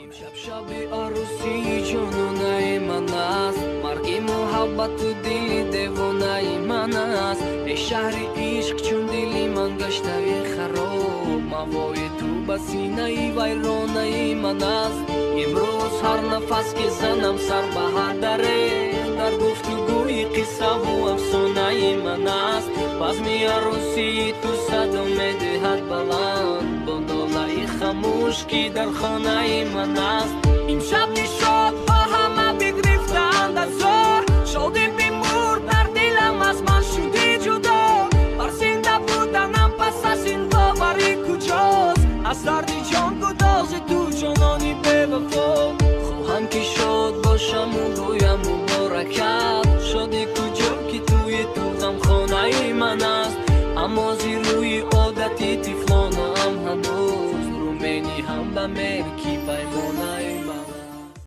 Имшаб шаби арӯсии ҷононаи ман аст, марги муҳаббату дили девонаи ман аст. Эй шаҳри ишқ, чун дили ман гаштаи хароб, мавои ту ба синаи вайронаи ман аст. Имрӯз ҳар нафас ки занам сар ба ҳар даре, дар гуфтугӯи қиссаву афсонаи ман аст. Базми арӯсии ту садо медиҳад баланд, бо нолаи хамӯш ки дар хонаи ман аст.